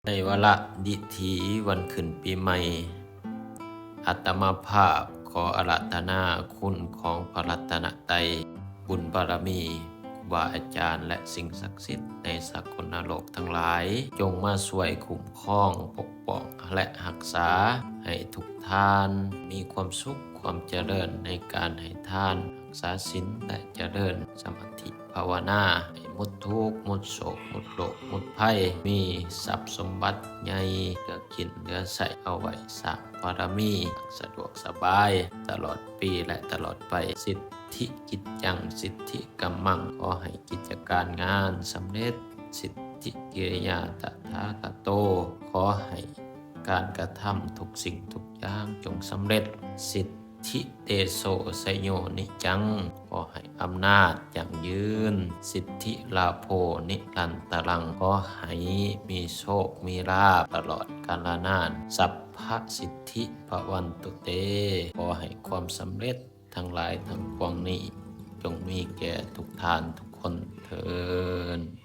ໃນວາລະດິຖີວັນຂຶ້ນປີໃໝ່, ອາດຕະມາພາບຂໍອາລາທະນາຄຸນຂອງພະລັດຕະນະໄຕ, ບຸນບາລະມີ, ຄູບາອາຈານ ແລະ ສິ່ງສັກສິດໃນສາກົນນະໂລກທັງຫຼາຍ, ຈົ່ງມາຊ່ວຍຄຸ້ມຄອງ, ປົກປ້ອງ ແລະ ຮັກສາໃຫ້ທຸກທ່ານມີຄວາມສຸກ, ຄວາມຈະເລີນໃນການໃຫ້ທານ, ຮັກສາສິນ ແລະ ຈະເລີນສະມາທິພາວະນາ, ໃຫ້ໝົດທຸກ, ໝົດໂສກ, ໝົດໂລກ, ໝົດໄພ, ມີຊັບສົມບັດໃຫຍ່ ເຫຼືອກິນເຫຼືອໃຊ້ ເອົາໄວ້ສ້າງບາລະມີ ສະດວກສະບາຍຕະຫຼອດປີ ແລະ ຕະຫຼອດໄປ. ສິດທິກິດຈັງ ສິດທິກຳມັງ ຂໍໃຫ້ກິດຈະການງານສຳເລັດ. ສິດທິກິລິຍາຕະຖາຄະໂຕ ຂໍໃຫ້ການກະທຳທຸກສິ່ງທຸກຢ່າງຈົ່ງສຳເລັດ. ສິດທິເຕໂຊໄຊໂຍນິຈັງ ຂໍໃຫ້ອຳນາດຢັ້ງຢືນ. ສິດທິລາໂພນິລັນຕະລັງ ຂໍໃຫ້ມີໂຊກມີລາບຕະຫຼອດກາລະນານ. ສັບພະສິດທິພະວັນຕຸເຕ ຂໍໃຫ້ຄວາມສຳເລັດທັງຫຼາຍທັງປວງນີ້ ຈົ່ງມີແກ່ທຸກທ່ານທຸກຄົນເທີ້ນ.